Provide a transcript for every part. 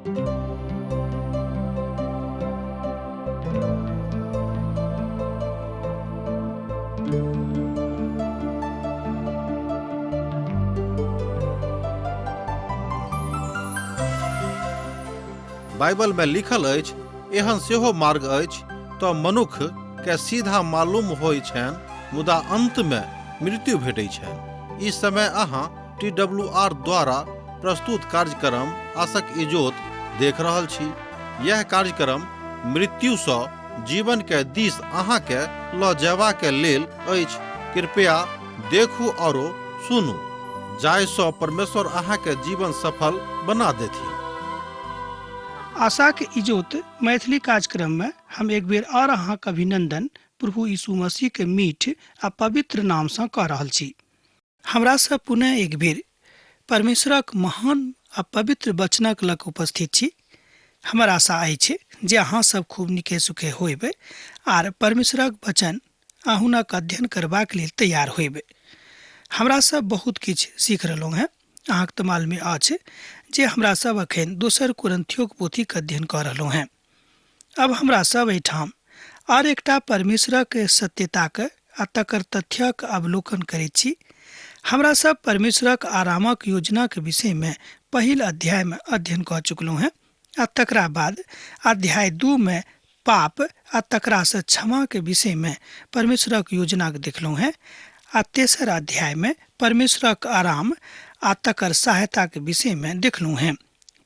Bible में लिखल अछि, एहन सेहो मार्ग अछि तऽ मनुख के सीधा मालूम होइ छनि, मुदा अंत में मृत्यु भेटै छनि। ई समय अहाँ टी डब्ल्यू आर द्वारा प्रस्तुत कार्यक्रम आसक इजोत देख रहल छी। यह कार्यक्रम मृत्यु सँ जीवन के दिस अहाँ के ल जयबा के लेल अछि। कृपया देखू औरो सुनू, जाहि सँ परमेश्वर अहाँ के जीवन सफल बना देथिन। आशाक इजोत मैथिली कार्यक्रम में हम एक बेर और अहाँक अभिनंदन प्रभु यीशु मसीह के मीठ आ पवित्र नाम सँ कऽ रहल छी। हमरा सब पुनः एक बेर परमेश्वरक महान आ पवित्र वचनक लग उपस्थित छी। हमर आशा अछि जे अहाँ सब खूब नीके सुखे होयबै आर परमेश्वरक वचन आ हुनक अध्ययन करबाक लेल तैयार होयबै। हमरा सब बहुत किछु सीख रहलहुँ हेँ। अहाँक तऽ मालूमे अछि जे हमरा सब अखन दोसर कुरन्थियोक पोथीक अध्ययन कऽ रहलहुँ हेँ। अब हमरा सब एहिठाम आर एकटा परमेश्वरक सत्यताक आ तकर तथ्यक अवलोकन करैत छी। हमरा सब परमेश्वरक आरामक योजनाक विषयमे पहिल अध्यायमे अध्ययन कऽ चुकलहुँ हेँ आ तकरा बाद अध्याय 2 मे पाप आ तकरासँ क्षमाक विषयमे परमेश्वरक योजनाक देखलहुँ हेँ आ तेसर अध्यायमे परमेश्वरक आराम आ तकर सहायताक विषयमे देखलहुँ हेँ।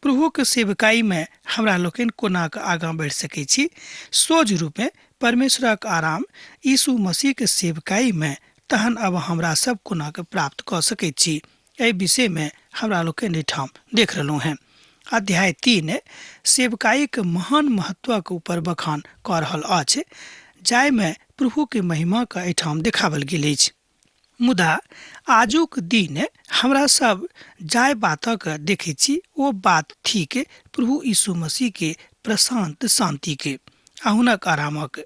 प्रभुक सेवकाईमे हमरा लोकनि कोना कऽ आगाँ बढ़ि सकै छी। सोझ रूपेँ परमेश्वरक आराम यीशु मसीहक सेवकाईमे तहन अब हमरा सब कोना कऽ प्राप्त कऽ सकैत छी, एहि विषयमे हमरा लोकनि एहिठाम देख रहलहुँ हेँ। अध्याय 3 सेवकाईक महान महत्वक ऊपर बखान कऽ रहल अछि, जाहिमे प्रभुके महिमाक एहिठाम देखावल गेल अछि। मुदा आजुक दिन हमरा सब जाहि बातक देखैत छी ओ बात थिक प्रभु यीशु मसीह के प्रशांत शांति के आ हुनक आरामक।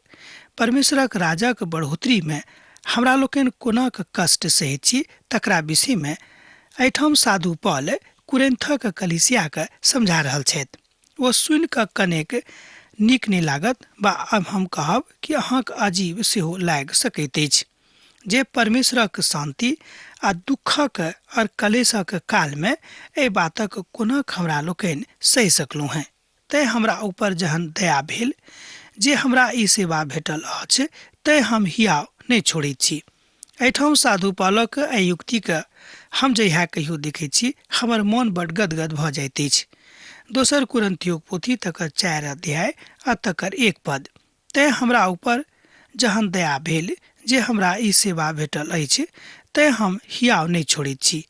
परमेश्वरक राजक बढ़ोतरी में हमरा लोकनि कोनाक कष्ट सहैत छी तकरा विषय में एहिठाम साधु पॉल कुरिन्थक कलीसिया के समझा रहल छथि। ओ सुनि कऽ कनेक नीक नहि लागत वा आब हम कहब कि अहाँक अजीब सेहो लागि सकैत अछि जे परमेश्वरक शांति आ दुःखक और कलेशक कालमे एहि बातक कोना हमरा लोकनि सहि सकलहुँ हेँ। तैं हमरा ऊपर जहन दया भेल जे हमरा ई सेवा भेटल अछि तैं हम हियाव नहि छोड़ैत छी। एहिठाम साधु पालक एहि युक्तिके हम जहिया कहियो देखैत छी हमर मन बड गदगद भऽ जाइत अछि। दोसर कुरन्थियोक पोथी तकर 4 अध्याय आ तकर 1 पद। तैं हमरा ऊपर जहन दया भेल जे हमरा ई सेवा भेटल अछि तैं हम हियाव नहि छोड़ैत छी।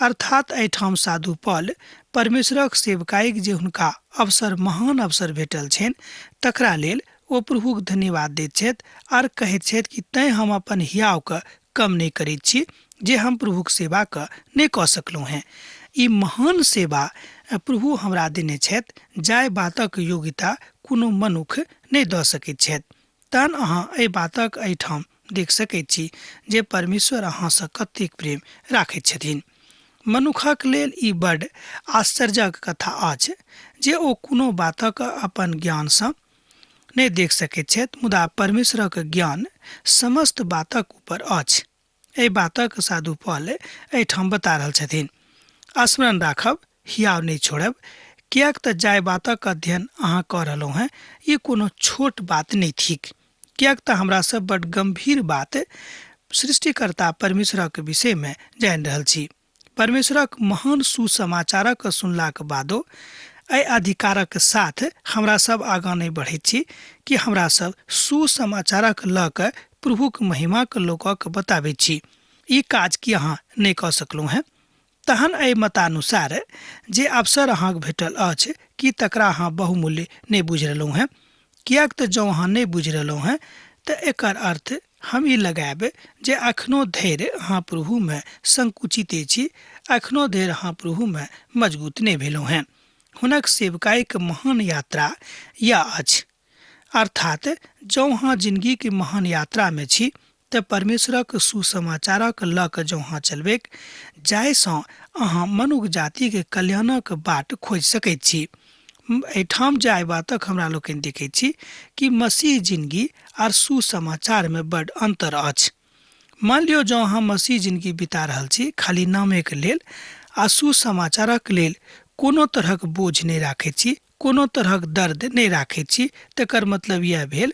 अर्थात एहिठाम साधु पॉल परमेश्वरक सेवकाईक जे हुनका अवसर महान अवसर भेटल छनि तकरा लेल ओ प्रभुक धन्यवाद दैत छथि आर कहैत छथि कि तैं हम अपन हियावके कम नहि करैत छी जे हम प्रभुक सेवाके नहि कऽ सकलहुँ हेँ। ई महान सेवा प्रभु हमरा देने छथि जाहि बातक योग्यता कोनो मनुख नहि दऽ सकैत छथि। तहन अहाँ एहि बातक एहिठाम देख सकैत छी जे परमेश्वर अहाँसँ कतेक प्रेम राखैत छथिन। मनुखक लेल ई बड आश्चर्यक कथा अछि जे ओ कोनो बातक अपन ज्ञानसँ नहि देख सकैत छथि, मुदा परमेश्वरक ज्ञान समस्त बातक ऊपर अछि। एहि बातक साधु पॉल एहिठाम बता रहल छथिन। स्मरण राखब, हियाव नहि छोड़ब, किएक तऽ जाहि बातक अध्ययन अहाँ कऽ रहलहुँ हेँ ई कोनो छोट बात नहि थिक, किएक तऽ हमरा सब बड गंभीर बात सृष्टिकर्ता परमेश्वरक विषयमे जानि रहल छी। परमेश्वरक महान सुसमाचारक सुनलाक बादो एहि अधिकारक साथ हमरा सब आगाँ नहि बढ़ैत छी कि हमरा सब सुसमाचारक लऽ कऽ प्रभुक महिमाक लोकक बताबैत छी। ई काज की अहाँ नहि कऽ सकलहुँ हेँ? तहन एहि मतानुसार जे अवसर अहाँक भेटल अछि की तकरा अहाँ बहुमूल्य नहि बुझि रहलहुँ हेँ? किएक तऽ जँ अहाँ नहि बुझि रहलहुँ हेँ तऽ एकर अर्थ हम ई लगायब जे अखनो धरि अहाँ प्रभुमे संकुचिते छी, अखनो धरि अहाँ प्रभुमे मजबूत नहि भेलहुँ हेँ। हुनक सेवकाईक महान यात्रा यैह अछि। अर्थात जँ अहाँ जिनगीक महान यात्रामे छी तऽ परमेश्वरक सुसमाचारक लऽ कऽ जँ अहाँ चलबैक, जाहिसँ अहाँ मनुख जातिक कल्याणक बाट खोजि सकैत छी। एहिठाम जाय बातक हमरा लोकनि देखैत छी कि मसीह जिनगी आर सुसमाचारमे बड अन्तर अछि। मान लियौ जँ अहाँ मसीह जिनगी बिता रहल छी खाली नामेके लेल आ सुसमाचारक लेल कोनो तरहक बोझ नहि राखैत छी, कोनो तरहक दर्द नहि राखैत छी, तकर मतलब इएह भेल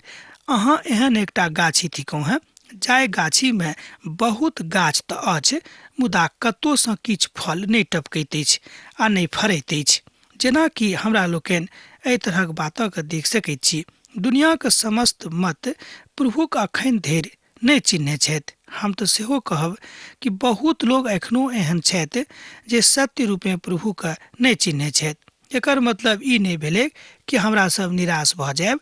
अहाँ एहन एकटा गाछी थिकहुँ हेँ जाहि गाछीमे बहुत गाछ तऽ अछि मुदा कतहुसँ किछु फल नहि टपकैत अछि आ नहि फड़ैत अछि। जेनाकि हमरा लोकनि एहि तरहक बातक देख सकैत छी, दुनियाक समस्त मत प्रभुक अखन धरि नहि चिन्हने छथि। हम तऽ सेहो कहब कि बहुत लोग एखनो एहन छथि जे सत्य रूपेँ प्रभुके नहि चिन्हने छथि। एकर मतलब ई नहि भेलै कि हमरा सब निराश भऽ जायब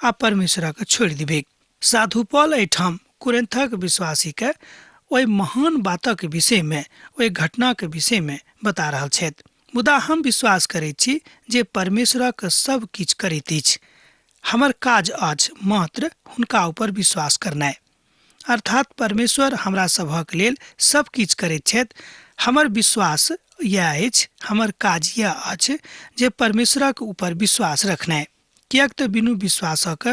आ परमेश्वरके छोड़ि देबै। साधु पॉल एहिठाम कुरिन्थक विश्वासीके ओहि महान बातक विषयमे, ओहि घटनाके विषयमे बता रहल छथि। मुदा हम विश्वास करैत छी जे परमेश्वरक सब किछु करैत अछि। हमर काज अछि मात्र हुनका ऊपर विश्वास करनाइ। अर्थात परमेश्वर हमरा सभक लेल सब किछु करैत छथि। हमर विश्वास इएह अछि, हमर काज इएह अछि जे परमेश्वरक ऊपर विश्वास रखनाइ। किएक तऽ बिनु विश्वासक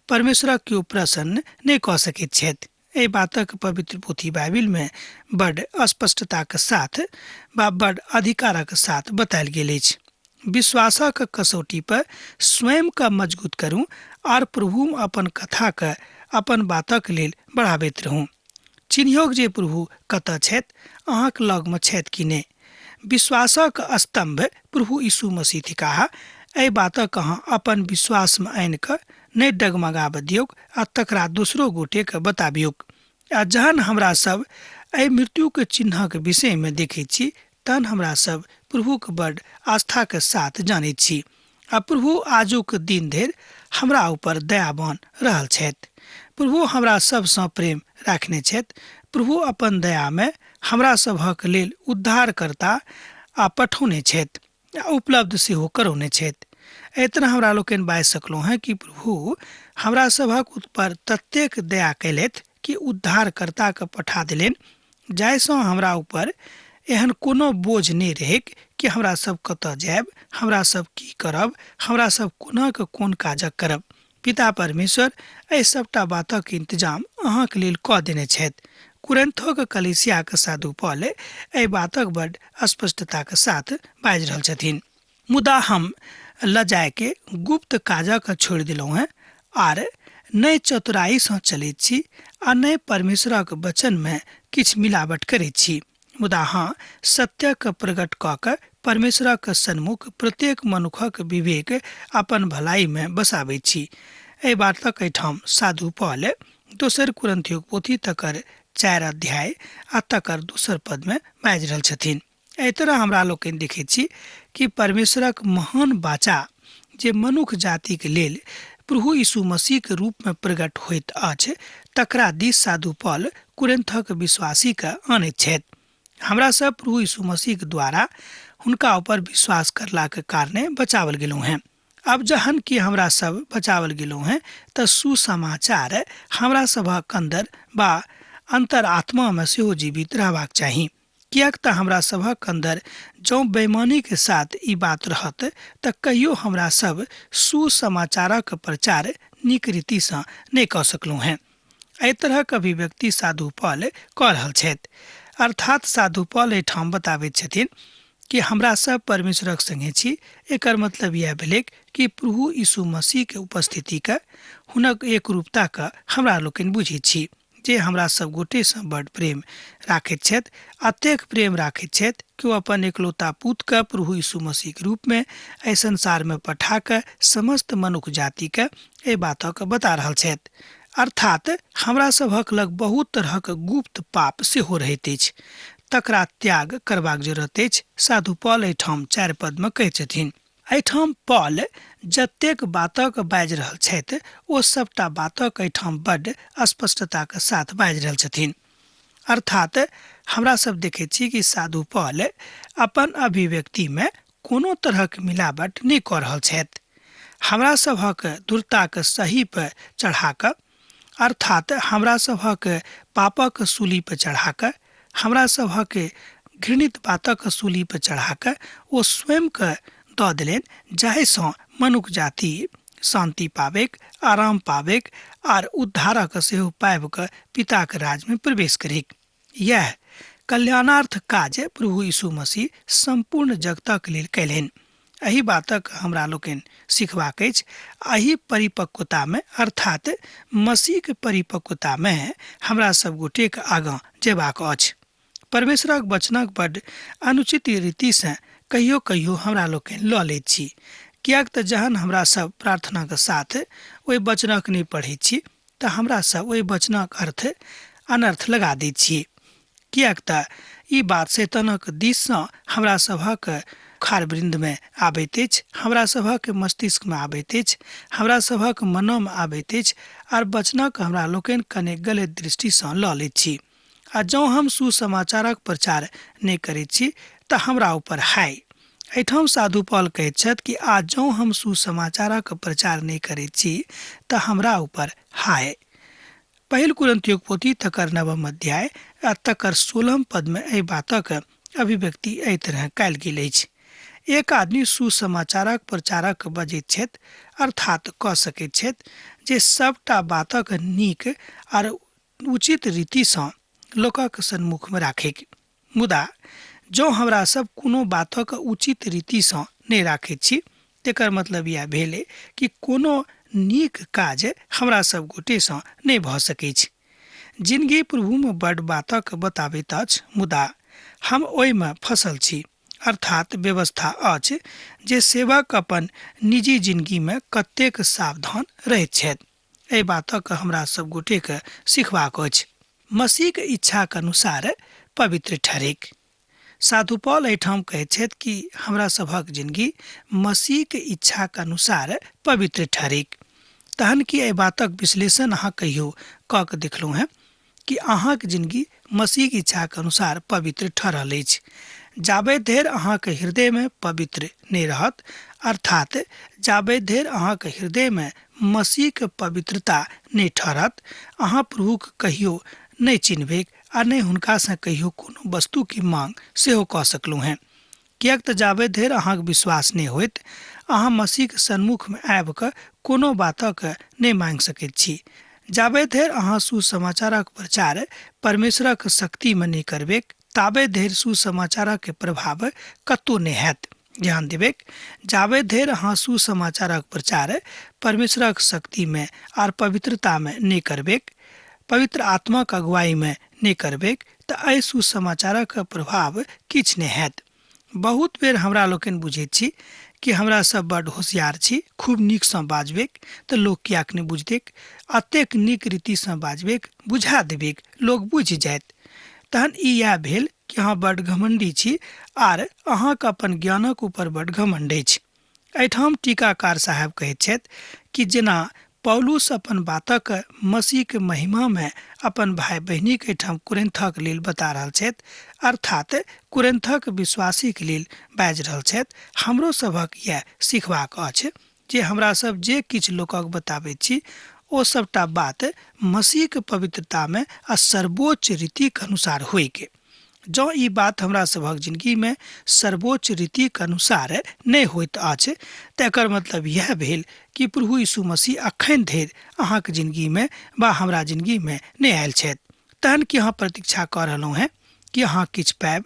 परमेश्वरक केओ प्रसन्न नहि कऽ सकैत छथि। एहि बातक पवित्र पोथी बाइबिलमे बड स्पष्टताक साथ वा बड अधिकारक साथ बतायल गेल अछि। विश्वासक कसौटी पर स्वयंके मजगूत करू आर प्रभुमे अपन कथाके अपन बातक लेल बढ़ाबैत रहू। चिन्हियौक जे प्रभु कतऽ छथि, अहाँक लगमे छथि कि नहि। विश्वासक स्तम्भ प्रभु यीशु मसीह थिकाह। एहि बातक अहाँ अपन विश्वासमे आनि कऽ नहि डगमगाबऽ दियौक आ तकरा दोसरो गोटेके बताबियौक। आ जहन हमरा सब एहि मृत्युके चिन्हक विषयमे देखैत छी तहन हमरा सब प्रभुक बड आस्थाके साथ जानैत छी आ प्रभु आजुक दिन धरि हमरा ऊपर दयावान रहल छथि। प्रभु हमरा सबसँ प्रेम राखने छथि। प्रभु अपन दयामे हमरा सभक लेल उद्धारकर्ता आ पठौने छथि आ उपलब्ध सेहो करौने छथि। एहि तरह हमरा लोकनि बाजि सकलहुँ हेँ कि प्रभु हमरा सभक ऊपर ततेक दया कयलथि कि उद्धारकर्ताके पठा देलनि, जाहिसँ हमरा ऊपर एहन कोनो बोझ नहि रहैक कि हमरा सब कतऽ जायब, हमरा सब की करब, हमरा सब कोना कऽ कोन काजक करब। पिता परमेश्वर एहि सबटा बातक इंतजाम अहाँक लेल कऽ देने छथि। कुरिन्थोक कलीसियाक साधु पॉल एहि बातक बड स्पष्टताक साथ बाजि रहल छथिन। मुदा हम लजायके गुप्त काजक छोड़ि देलहुँ हेँ आर नहि चतुराइसँ चलैत छी आ नहि परमेश्वरक वचनमे किछु मिलावट करैत छी। मुदा हँ, सत्यक प्रगट कऽ कऽ परमेश्वरक सन्मुख प्रत्येक मनुखक विवेक अपन भलाइमे बसाबैत छी। एहि बातक एहिठाम साधु पॉल दोसर कुरिन्थियोक पोथी तकर 4 अध्याय आ तकर दोसर पदमे बाजि रहल छथिन। एहि तरह हमरा लोकनि देखैत छी कि परमेश्वरक महान वाचा जे मनुख जातिक लेल प्रभु यीशु मसीहक रूपमे प्रकट होइत अछि तकरा दिस साधु पॉल कुरिन्थक विश्वासीके आनैत छथि। हमरा सब प्रभु यीशु मसीहक द्वारा हुनका ऊपर विश्वास करलाक कारणे बचावल गेलहुँ हेँ। अब जहन कि हमरा सब बचावल गेलहुँ हेँ तऽ सुसमाचार हमरा सभक अन्दर वा अंतरात्मामे सेहो जीवित रहबाक चाही। किएक तऽ हमरा सभक अन्दर जँ बेईमानीके साथ ई बात रहत तऽ कहियो हमरा सब सुसमाचारक प्रचार नीक रीतिसँ नहि कऽ सकलहुँ हेँ। एहि तरहक अभिव्यक्ति साधु पॉल कऽ रहल छथि। अर्थात साधु पॉल एहिठाम बताबैत छथिन कि हमरा सब परमेश्वरक संगे छी। एकर मतलब इएह भेलैक कि प्रभु यीशु मसीहके उपस्थितिके, हुनक एकरूपताके हमरा लोकनि बुझैत छी जे हमरा सब गोटेसँ बड प्रेम राखैत छथि। अतेक प्रेम राखैत छथि कि ओ अपन एकलौता पुतके प्रभु यीशु मसीहके रूपमे एहि संसारमे पठा कऽ समस्त मनुख जातिके एहि बातक बता रहल छथि। अर्थात हमरा सभक लग बहुत तरहक गुप्त पाप सेहो रहैत अछि, तकरा त्याग करबाक जरूरत अछि। साधु पॉल एहिठाम 4 पदमे कहैत छथिन। एहिठाम पॉल जतेक बातक बाजि रहल छथि ओ सबटा बातक एहिठाम बड स्पष्टताक साथ बाजि रहल छथिन। अर्थात हमरा सब देखैत छी कि साधु पॉल अपन अभिव्यक्तिमे कोनो तरहक मिलावट नहि कऽ रहल छथि। हमरा सभक दुर्ताक सही पर चढ़ा कऽ, अर्थात हमरा सभक पापक सूली पर चढ़ा कऽ, हमरा सभक घृणित बातक सूली पर चढ़ा कऽ ओ स्वयंके दऽ देलनि जाहिसँ मनुख जाति शान्ति पाबैक, आराम पाबैक आर उद्धारक सेहो पाबि कऽ पिताक राज्यमे प्रवेश करैक। इएह कल्याणार्थ काज प्रभु यीशु मसीह सम्पूर्ण जगतक लेल कयलनि। एहि बातक हमरा लोकनि सिखबाक अछि। एहि परिपक्वतामे अर्थात मसीहक परिपक्वतामे हमरा सब गोटेक आगाँ जेबाक अछि। परमेश्वरक वचनक बड्ड अनुचित रीतिसँ कहियो कहियो हमरा लोकनि लऽ लैत छी, किएक तऽ जहन हमरा सब प्रार्थनाक साथ ओहि वचनक नहि पढ़ैत छी तऽ हमरा सब ओहि वचनक अर्थ अनर्थ लगा दैत छी, किएक तऽ ई बात शैतानक दिससँ हमरा सभक खारवृन्दमे आबैत अछि, हमरा सभक मस्तिष्कमे आबैत अछि, हमरा सभक मनोमे आबैत अछि आर वचनक हमरा लोकनि कने गलत दृष्टिसँ लऽ लैत छी। आ जँ हम सुसमाचारक प्रचार नहि करैत छी तऽ हमरा ऊपर हाय। एहिठाम साधु पॉल कहैत छथि कि आ जँ हम सुसमाचारक प्रचार नहि करैत छी तऽ हमरा ऊपर हाय। पहिल कुरिन्थियोक पोथी तकर नवम अध्याय आ तकर 16 पदमे एहि बातक अभिव्यक्ति एहि तरह कयल गेल अछि। एक आदमी सुसमाचारक प्रचारक बजैत छथि, अर्थात कऽ सकैत छथि जे सबटा बातक नीक आर उचित रीतिसँ लोकक सन्मुखमे राखैक। मुदा जँ हमरा सब कोनो बातक उचित रीतिसँ नहि राखैत छी तेकर मतलब इएह भेलै कि कोनो नीक काज हमरा सब गोटेसँ नहि भऽ सकैछ। जिनगी प्रभुमे बड्ड बातक बताबैत अछि, मुदा हम ओहिमे फसल छी। अर्थात व्यवस्था अछि जे सेवक अपन निजी जिनगीमे कतेक सावधान रहैत छथि। एहि बातक हमरा सब गोटेके सिखबाक अछि। मसीहक इच्छाक अनुसार पवित्र ठहरैक। साधु पॉल एहिठाम कहैत छथि कि हमरा सभक जिनगी मसीहक इच्छाक अनुसार पवित्र ठहरैक। तहन कि एहि बातक विश्लेषण अहाँ कहियो कऽ के देखलहुँ हेँ कि अहाँक जिनगी मसीहक इच्छाक अनुसार पवित्र ठहरल अछि? जाबे धरि अहाँक हृदयमे पवित्र नहि रहत, अर्थात जाबे धरि अहाँक हृदयमे मसीहक पवित्रता नहि ठहरत, अहाँ प्रभुक कहियो नहि चिन्हबैक आ नहि हुनकासँ कहियो कोनो वस्तुके मांग सेहो कऽ सकलहुँ हेँ। किएक तऽ जाबे धरि अहाँक विश्वास नहि होइत, अहाँ मसीहक सन्मुखमे आबि कऽ कोनो बातक नहि मांगि सकैत छी। जाबे धरि अहाँ सुसमाचारक प्रचार परमेश्वरक शक्तिमे नहि करबैक, ताबे धरि सुसमाचारक प्रभाव कतौ नहि हैत। ध्यान देबैक, जाबे धरि अहाँ सुसमाचारक प्रचार परमेश्वरक शक्तिमे आर पवित्रतामे नहि करबैक, पवित्र आत्माक अगुवाईमे नहि करबैक, तऽ एहि सुसमाचारक प्रभाव किछु नहि हैत। बहुत बेर हमरा लोकनि बुझैत छी कि हमरा सब बड्ड होशियार छी, खूब नीकसँ बाजबैक तऽ लोक किएक नहि बुझतैक, एतेक नीक रीतिसँ बाजबैक, बुझा देबैक, लोक बुझि जायत। तहन ई इएह भेल कि अहाँ बड्ड घमण्डी छी आर अहाँके अपन ज्ञानक ऊपर बड्ड घमण्ड अछि। एहिठाम टीकाकार साहेब कहैत छथि कि जेना पौलुस अपन बातक मसीहक महिमामे अपन भाय बहिनीक एहिठाम कुरिन्थक लेल बता रहल छथि, अर्थात कुरिन्थक विश्वासीक लेल बाजि रहल छथि, हमरो सभक इएह सिखबाक अछि जे हमरा सब जे किछु लोकक बताबैत छी ओ सबटा बात मसीहक पवित्रतामे आ सर्वोच्च रीतिक अनुसार होइक। जँ ई बात हमरा सभक जिनगीमे सर्वोच्च रीतिक अनुसार नहि होइत अछि तऽ एकर मतलब इएह भेल कि प्रभु यीशु मसीह अखन धरि अहाँक जिनगीमे वा हमरा जिनगीमे नहि आयल छथि। तहन की अहाँ प्रतीक्षा कऽ रहलहुँ हेँ कि अहाँ किछु पायब?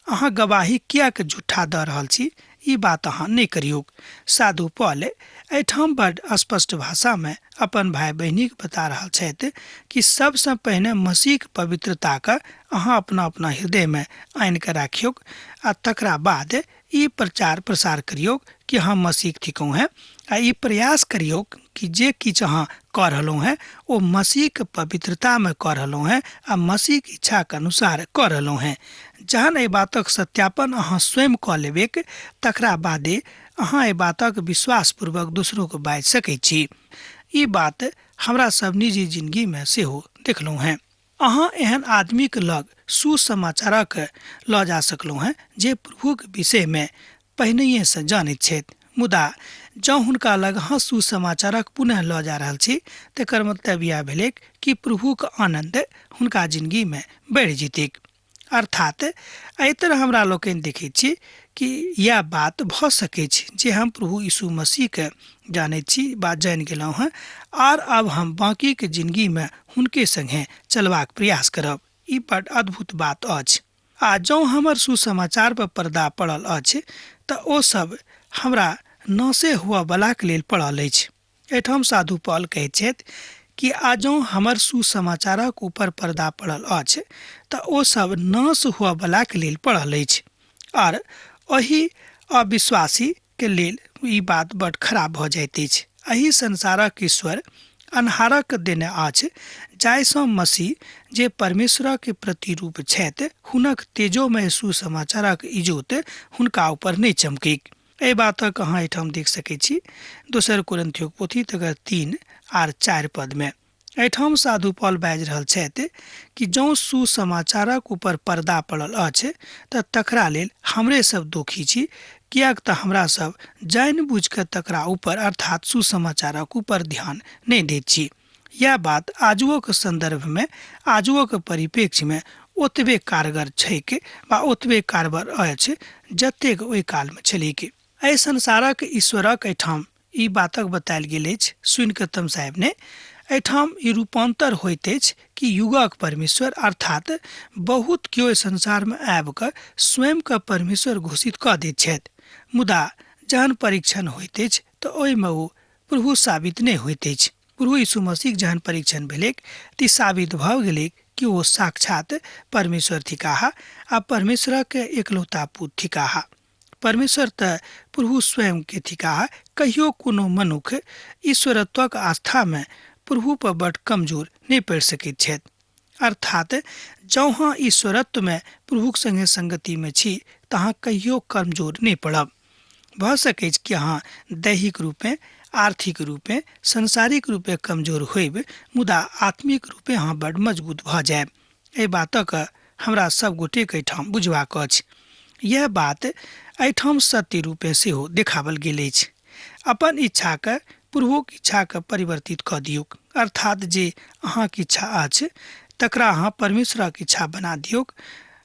अहाँ गवाही किएक झूठा दऽ रहल छी? ई बात अहाँ नहि करियौक। साधु पॉल एहिठाम बड्ड स्पष्ट भाषामे अपन भाय बहिनीक बता रहल छथि कि सबसँ पहिने मसीहक पवित्रताक अहाँ अपना अपना हृदयमे आनि कऽ राखियौक आ तकरा बाद ई प्रचार प्रसार करियौक कि अहाँ मसीहक थिकहुँ हेँ आ ई प्रयास करियौक कि जे किछु अहाँ कऽ रहलहुँ हेँ ओ मसीहक पवित्रतामे कऽ रहलहुँ हेँ आ मसीहक इच्छाक अनुसार कऽ रहलहुँ हेँ। जहन एहि बातक सत्यापन अहाँ स्वयं कऽ लेबैक तकरा बादे अहाँ एहि बातक विश्वासपूर्वक दोसरोके बाजि सकैत छी। ई बात हमरा सब निजी जिनगीमे सेहो देखलहुँ हेँ। अहाँ एहन आदमीक लग सुसमाचारक लऽ जा सकलहुँ हेँ जे प्रभुक विषयमे पहिनहिएसँ जानैत छथि, मुदा जँ हुनका लग अहाँ सुसमाचारक पुनः लऽ जा रहल छी तकर मतलब इएह भेलैक कि प्रभुक आनन्द हुनका जिनगीमे बढ़ि जेतैक। अर्थात एहि तरह हमरा लोकनि देखैत छी कि इएह बात भऽ सकैछ जे हम प्रभु यीशु मसीहके जानैत छी बा जानि गेलहुँ हेँ आर आब हम बाँकीके जिनगीमे हुनके सङ्गे चलबाक प्रयास करब। ई बड अद्भुत बात अछि। आ जँ हमर सुसमाचार पर पर्दा पड़ल अछि तऽ ओ सब हमरा नाशे हुअ बलाक लेल पड़ल अछि। एहिठाम साधु पॉल कहैत छथि कि आ जँ हमर सुसमाचारक ऊपर पर्दा पड़ल अछि तऽ ओ सब नाश हुअ बलाक लेल पड़ल अछि। आर एहि अविश्वासी के लेल ई बात बड खराब भऽ जाइत अछि। एहि संसारक ईश्वर अन्हारक देने अछि जाहिसँ मसीह जे परमेश्वरक प्रतिरूप छथि हुनक तेजोमय सुसमाचारक इजोत हुनका ऊपर नहि चमकैक। एहि बातक अहाँ एहिठाम देख सकैत छी दोसर कुरिन्थियोक पोथी तकर 3 आर 4 पदमे। एहिठाम साधु पॉल बाजि रहल छथि कि जँ सुसमाचारक ऊपर पर्दा पड़ल अछि तऽ तकरा लेल हमरे सब दोखी छी, किएक तऽ हमरा सब जानि बुझि कऽ तकरा ऊपर अर्थात सुसमाचारक ऊपर ध्यान नहि दैत छी। यैह बात आजुओक संदर्भमे, आजुओक परिप्रेक्ष्यमे ओतबे कारगर छैक वा ओतबे कारगर अछि जतेक ओहि कालमे छलैक। एहि संसारक ईश्वरक एहिठाम ई बातक बतायल गेल अछि, सुनि कऽ तमसायब नहि। एहिठाम ई रूपान्तर होइत अछि कि युगक परमेश्वर अर्थात बहुत केओ एहि संसारमे आबि कऽ स्वयंके परमेश्वर घोषित कऽ दैत छथि, मुदा जहन परीक्षण होइत अछि तऽ ओहिमे ओ प्रभु साबित नहि होइत अछि। प्रभु यीशु मसीहक जहन परीक्षण भेलैक तऽ ई साबित भऽ गेलैक कि ओ साक्षात परमेश्वर थिकाह आ परमेश्वरक एकलौता पुत्र थिकाह। परमेश्वर तऽ प्रभु स्वयं के थिकाह। कहियो कोनो मनुख ईश्वरत्वक आस्थामे प्रभु पर बड कमजोर नहि पड़ि सकैत छथि। अर्थात जँ अहाँ ईश्वरत्वमे प्रभुक संगे संगतिमे छी तऽ अहाँ कहियो कमजोर नहि पड़ब। भऽ सकैछ कि अहाँ दैहिक रूपेँ, आर्थिक रूपेँ, सांसारिक रूपेँ कमजोर होइब, मुदा आत्मिक रूपेँ अहाँ बड मजबूत भऽ जायब। एहि बातक हमरा सब गोटेक एहिठाम बुझबाक अछि। यैह बात एहिठाम सत्य रूपेँ सेहो देखाओल गेल अछि। अपन इच्छाकेँ प्रभुक इच्छाकेँ परिवर्तित कऽ दियौक, अर्थात जे अहाँक इच्छा अछि तकरा अहाँ परमेश्वरक इच्छा बना दियौक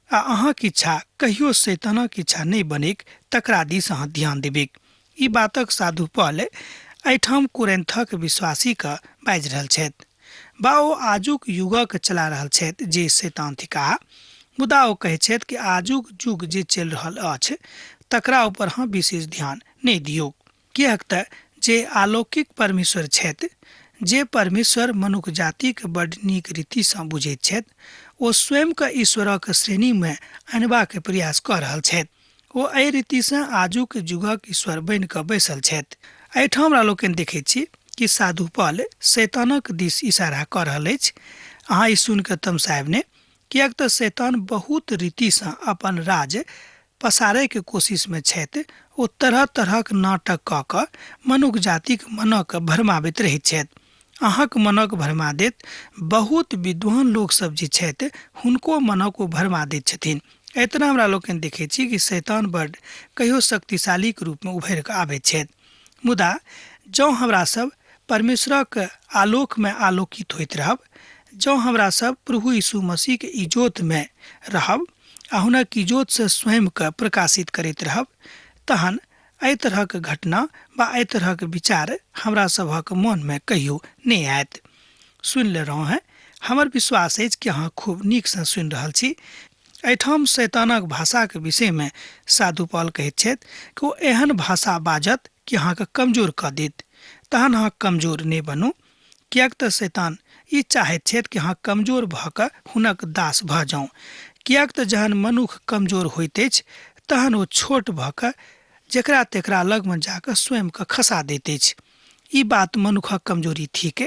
आ अहाँक इच्छा कहियो शैतानक इच्छा नहि बनैक तकरा दिस अहाँ ध्यान देबैक। ई बातक साधु पॉल एहिठाम कुरिन्थक विश्वासीकेँ बाजि रहल छथि बा ओ आजुक युगक चला रहल छथि जे शैतान थिकाह, मुदा ओ कहैत छथि कि आजुक युग जे चलि रहल अछि तकरा ऊपर अहाँ विशेष ध्यान नहि दियौक, किएक तऽ जे अलौकिक परमेश्वर छथि, जे परमेश्वर मनुख जातिक बड नीक रीतिसँ बुझैत छथि, ओ स्वयंकेँ ईश्वरक श्रेणीमे अनबाक प्रयास कऽ रहल छथि। ओ एहि रीतिसँ आजुक युगक ईश्वर बनि कऽ बैसल छथि। एहिठाम हमरा लोकनि देखैत छी कि साधु पॉल शैतानक दिस इशारा कऽ रहल अछि। अहाँ ई सुनि कऽ तमसायब नहि, किएक तऽ शैतान बहुत रीतिसँ अपन राज पसारयके कोशिशमे छथि। ओ तरह तरहक नाटक कऽ कऽ मनुख जातिक मनक भरमाबैत रहैत छथि। अहाँक मनक भरमा देत। बहुत विद्वान लोक सब जे छथि हुनको मनक ओ भरमा दैत छथिन। एहि तरह हमरा लोकनि देखैत छी कि शैतान बड कहियो शक्तिशालीक रूपमे उभरि कऽ आबैत छथि। मुदा जँ हमरा सब परमेश्वरक आलोकमे आलोकित होइत रहब, जँ हमरा सब प्रभु यीशु मसीहके इजोतमे रहब आ हुनक इजोतसँ स्वयंके प्रकाशित करैत रहब, तहन एहि तरहक घटना वा एहि तरहक विचार हमरा सभक मनमे कहियो नहि आयत। सुनि लेलहुँ हेँ। हमर विश्वास अछि कि अहाँ खूब नीकसँ सुनि रहल छी। एहिठाम शैतानक भाषाक विषयमे साधु पॉल कहैत छथि कि ओ एहन भाषा बाजत कि अहाँके कमजोर कऽ देत। तहन अहाँ कमजोर नहि बनू, किएक तऽ शैतान ई चाहैत छथि कि अहाँ कमजोर भऽ कऽ हुनक दास भऽ जाउ। किएक तऽ जहन मनुख कमजोर होइत अछि तहन ओ छोट भऽ कऽ जकरा तेकरा लगमे जा कऽ स्वयंके खसा दैत अछि। ई बात मनुखक कमजोरी थिक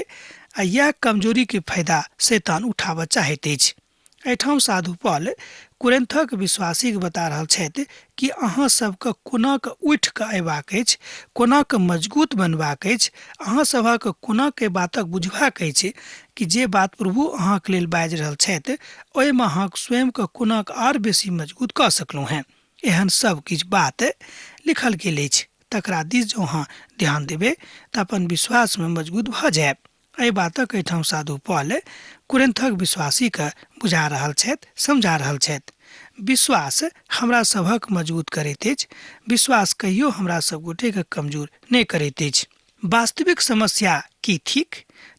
आ यैह कमजोरीके फायदा शैतान उठाबऽ चाहैत अछि। एहिठाम साधु पॉल कुरिन्थक विश्वासीके बता रहल छथि कि अहाँ सबके कोना कऽ उठि कऽ अयबाक अछि, कोना कऽ मजगूत बनबाक अछि, अहाँ सभक कोना कऽ एहि बातक बुझबाक अछि कि जे बात प्रभु अहाँक लेल बाजि रहल छथि ओहिमे अहाँ स्वयंके कोना कऽ आर बेसी मजगूत कऽ सकलहुँ हेँ। एहन सब किछु बात लिखल गेल अछि, तकरा दिस जँ अहाँ ध्यान देबै तऽ अपन विश्वासमे मजगूत भऽ जायब। एहि बातक एहिठाम साधु पॉल कुरिन्थक विश्वासीके बुझा रहल छथि, समझा रहल छथि। विश्वास हमरा सभक मजबूत करैत अछि। विश्वास कहियो हमरा सब गोटेके कमजोर नहि करैत अछि। वास्तविक समस्या की थिक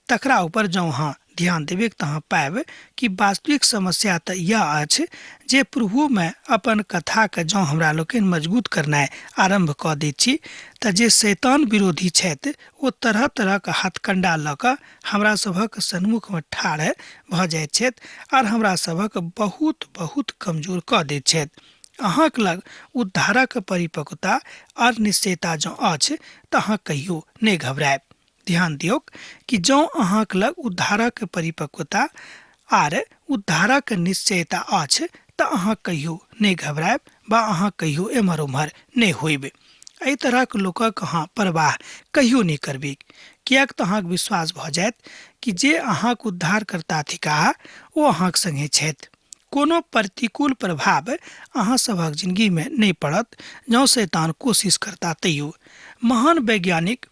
तकरा ऊपर जँ अहाँ ध्यान देबै तऽ अहाँ पायब कि वास्तविक समस्या तऽ इएह अछि जे प्रभुमे अपन कथाके जँ हमरा लोकनि मजबूत करनाइ आरम्भ कऽ दैत छी तऽ जे शैतान विरोधी छथि ओ तरह तरहक हथकण्डा लऽ कऽ हमरा सभक सन्मुखमे ठाढ़ भऽ जाइत छथि आर हमरा सभक बहुत बहुत कमजोर कऽ दैत छथि। अहाँक लग उद्धारक परिपक्वता आर निश्चयता जँ अछि तऽ अहाँ कहियो नहि घबरायब। ध्यान दियौक कि जँ अहाँक लग उद्धारक परिपक्वता आर उद्धारक निश्चयता अछि तऽ अहाँ कहियो नहि घबरायब वा अहाँ कहियो एम्हर ओम्हर नहि होयब। एहि तरहक लोकक अहाँ परवाह कहियो नहि करबैक, किएक तऽ अहाँक विश्वास भऽ जायत कि जे अहाँक उद्धारकर्ता थिकाह ओ अहाँक संगे छथि। कोनो प्रतिकूल प्रभाव अहाँ सभक जिंदगीमे नहि पड़त जँ शैतान कोशिश करता तैयो। महान वैज्ञानिक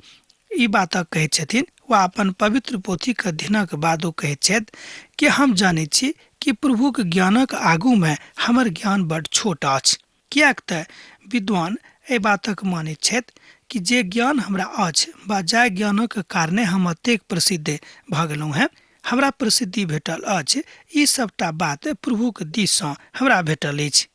ई बातक कहैत छथिन वा अपन पवित्र पोथीक अध्ययनक बादो कहैत छथि कि हम जानैत छी कि प्रभुक ज्ञानक आगूमे हमर ज्ञान बड छोट अछि। किएक तऽ विद्वान एहि बातक मानैत छथि कि जे ज्ञान हमरा अछि वा जाहि ज्ञानक कारणे हम एतेक प्रसिद्ध भऽ गेलहुँ हेँ, हमरा प्रसिद्धि भेटल अछि, ई सभटा बात प्रभुक दिससँ हमरा भेटल अछि।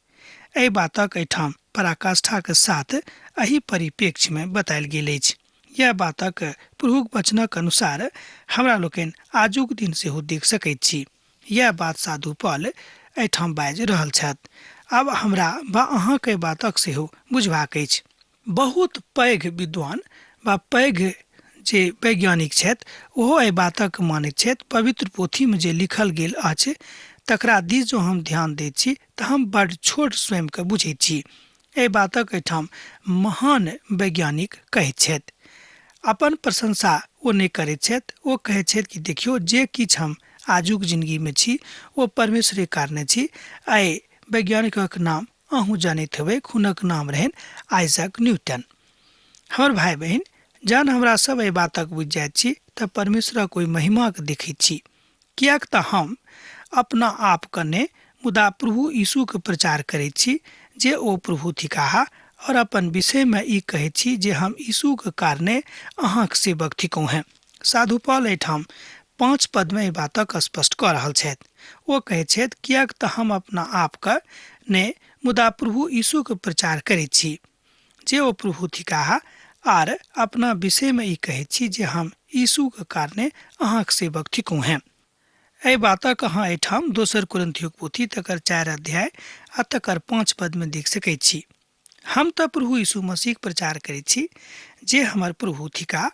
एहि बातक एहिठाम पराकाष्ठाक साथ एहि परिप्रेक्ष्यमे बतायल गेल अछि। यैह बातक प्रभुक वचनक अनुसार हमरा लोकनि आजुक दिन सेहो देख सकैत छी। यैह बात साधु पॉल एहिठाम बाजि रहल छथि। आब हमरा वा अहाँक एहि बातक सेहो बुझबाक अछि। बहुत पैघ विद्वान वा पैघ जे वैज्ञानिक छथि ओहो एहि बातक मानैत छथि। पवित्र पोथीमे जे लिखल गेल अछि तकरा दिस जँ हम ध्यान दैत छी तऽ हम बड्ड छोट स्वयंकेँ बुझैत छी। एहि बातक एहिठाम महान वैज्ञानिक कहैत छथि। अपन प्रशंसा ओ नहि करैत छथि। ओ कहैत छथि कि देखियौ जे किछु हम आजुक जिनगीमे छी ओ परमेश्वरेक कारणे छी। एहि वैज्ञानिकक नाम अहूँ जनैत हेबै, हुनक नाम रहनि आइजक न्यूटन। हमर भाय बहिन, जहन हमरा सब एहि बातक बुझि जाइत छी तऽ परमेश्वरक ओहि महिमाक देखैत छी। किएक तऽ हम अपना आप के नहि मुदा प्रभु यीशु के प्रचार करैत छी जे ओ प्रभु थिकाह और अपन विषय मे ई कहैत छी जे हम यीशु के कारणे अहाँक सेवक थिकहुँ हेँ। साधु पॉल एहिठाम 5 पद मे एहि बातक स्पष्ट कऽ रहल छथि। ओ कहैत छथि, किएक तऽ हम अपना आप के नहि मुदा प्रभु यीशु के प्रचार करैत छी जे ओ प्रभु थिकाह आर अपना विषय मे ई कहैत छी जे हम यीशुक कारणे अहाँक सेवक थिकहुँ हेँ। एहि बातक अहाँ एहिठाम दोसर कुरिन्थियोक पोथी तकर 4 अध्याय आ तकर 5 पद मे देख सकैत छी। हम तऽ प्रभु यीशु मसीहक प्रचार करैत छी जे हमर प्रभु थिकाह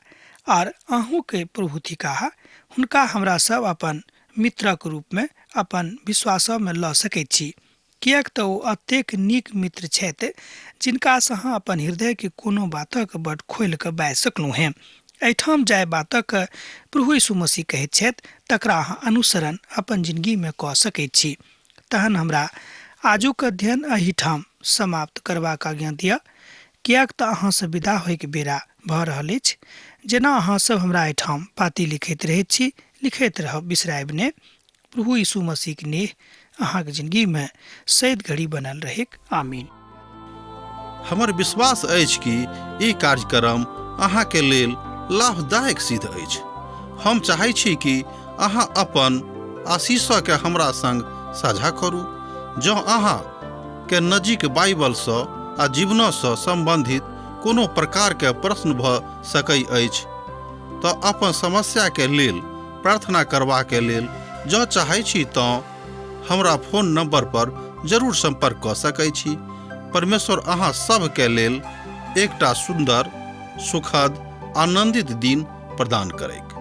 आर अहूँ के प्रभु थिकाह। हुनका हमरा सब अपन मित्रक रूप मे अपन विश्वास मे लऽ सकैत छी, किएक तऽ ओ एतेक नीक मित्र छथि जिनकासँ अहाँ अपन हृदयके कोनो बातक बड खोलि कऽ बाजि सकलहुँ हेँ। एहिठाम जाहि बातक प्रभु यीशु मसीह कहैत छथि तकरा अहाँ अनुसरण अपन जिनगीमे कऽ सकैत छी। तहन हमरा आजुक अध्ययन एहिठाम समाप्त करबाक आज्ञा दिअ, किएक तऽ अहाँसँ विदा होइके बेरा भऽ रहल अछि। जेना अहाँ सब हमरा एहिठाम पाती लिखैत रहैत छी, लिखैत रहब, बिसरायब नहि। प्रभु यीशु मसीहक नेह अहाँक जिंदगीमे सैद घड़ी बनल रहेक। आमीन। हमर विश्वास अछि कि ई कार्यक्रम अहाँके लेल लाभदायक सिद्ध अछि। हम चाहै छी कि अहाँ अपन आशीषके हमरा संग साझा करू। जँ अहाँ के नजीक बाइबलसँ आ जीवनसँ संबंधित कोनो प्रकारके प्रश्न भऽ सकै अछि तऽ अपन समस्याके लेल प्रार्थना करबाके लेल जँ चाहै छी तँ हमरा फोन नंबर पर जरूर संपर्क कऽ सकै छी। परमेश्वर अहाँ सभके लेल एकटा सुन्दर, सुखद, आनंदित दिन प्रदान करैक।